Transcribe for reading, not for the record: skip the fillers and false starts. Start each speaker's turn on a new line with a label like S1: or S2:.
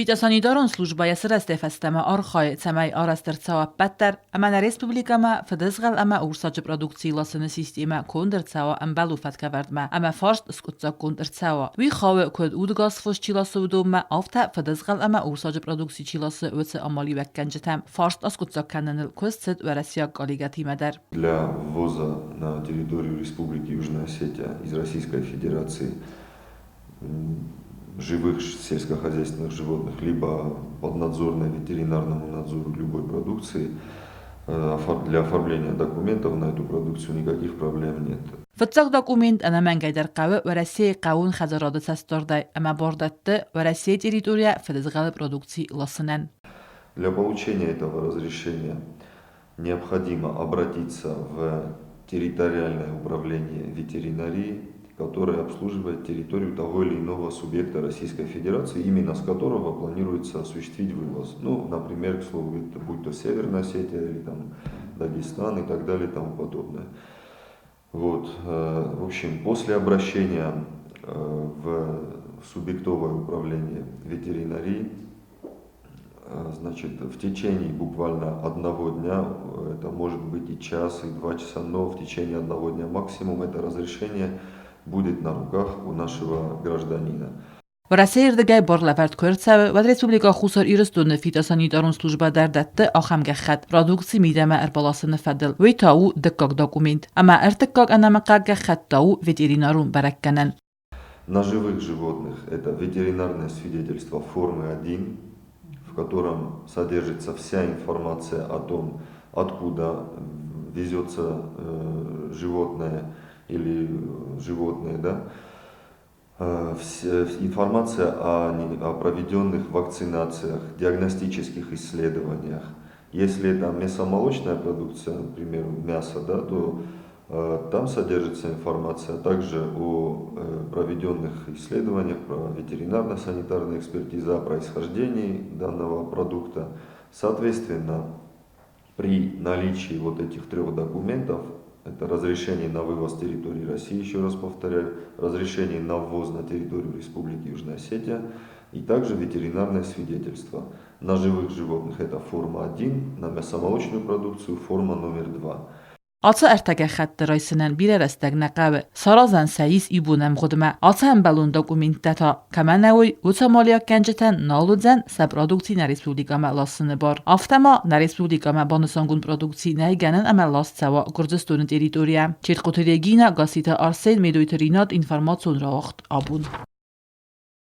S1: Фитосанитарон службӕ йӕ сырӕзтӕй фӕстӕмӕ архайы, цӕмӕй арӕзт ӕрцӕуа ӕппӕт дӕр, ӕмӕ нӕ республикӕмӕ фыдызгъӕл ӕмӕ урсаджы продукци ласыны системӕ конд ӕрцӕуа ӕмбӕлон фӕткӕвӕрдмӕ ӕмӕ фарст скъуыддзаггонд ӕрцӕуа. Уый хауы, куыд удӕгас фос чи ласы, уыдонмӕ, афтӕ фыдызгъӕл ӕмӕ урсаджы продукци чи ласы, уыцы амалиуӕггӕнджытӕм. Фарст аскъуыддзаг кӕныныл куыст цыд уӕрӕсейаг коллегӕтимӕ дӕр.
S2: Для ввоза на территорию Республики Южная Осетия из Российской Федерации живых сельскохозяйственных животных, либо поднадзорной ветеринарному надзору любой продукции, для оформления документов на эту продукцию никаких проблем нет.
S1: Фыццаг документ ӕнӕмӕнгӕйдӕр хъӕуы Уӕрӕсейы хъӕууон хӕдзарады цӕстдардӕй ӕмӕ бар дӕтты Уӕрӕсейы территорийӕ фыдызгъӕлы продукци ласынӕн.
S2: Для получения этого разрешения необходимо обратиться в территориальное управление ветеринарии, которое обслуживает территорию того или иного субъекта Российской Федерации, именно с которого планируется осуществить вывоз. Ну, например, к слову, будь то Северная Осетия или там Дагестан и так далее и тому подобное. Вот, в общем, после обращения в субъектовое управление ветеринарии, значит, в течение буквально одного дня, это может быть и час, и 2 часа, но в течение одного дня максимум это разрешение будет на руках у нашего гражданина.
S1: Уӕрӕсейы рдыгӕй бар лӕвӕрд куы ӕрцӕуы, уӕд Республикӕ Хуссар Ирыстоны фитосанитарон службӕ дӕр дӕтты ахӕм гӕххӕтт продукци мидӕмӕ ӕрбаласыны фӕдыл. Уый та у дыккаг документ. Ӕмӕ ӕртыккаг ӕнӕмӕнгхъӕугӕ гӕххӕтт та у ветеринарон бӕрӕггӕнӕн.
S2: На живых животных это ветеринарное свидетельство формы 1, в котором содержится вся информация о том, откуда везется животное или животные, да, информация о проведенных вакцинациях, диагностических исследованиях. Если это мясомолочная продукция, например, мясо, да, то там содержится информация также о проведенных исследованиях, про ветеринарно-санитарные экспертизы, о происхождении данного продукта. Соответственно, при наличии вот этих трех документов, это разрешение на вывоз территории России, еще раз повторяю, разрешение на ввоз на территорию Республики Южная Осетия и также ветеринарное свидетельство. На живых животных это форма 1, на мясомолочную продукцию форма номер 2.
S1: Ацы ӕртӕ гӕххӕтты райсынӕн бирӕ рӕстӕг нӕ хъӕуы, саразӕн сӕ ис иу бонӕмгъуыдмӕ. Ацы ӕмбӕлон документтӕ та кӕмӕ нӕ уой, уыцы амалиуӕггӕнджытӕн нал уыдзӕн сӕ продукци нӕ республикӕмӕ ласыны бар. Афтӕ ма нӕ республикӕмӕ банысангонд продукци нӕй гӕнӕн ӕмӕ ласт цӕуа Гуырдзыстоны территорийӕ. Четхъуты Регина, Гасситы Арсен, Медойты Ринат, информацион рауагъд абон.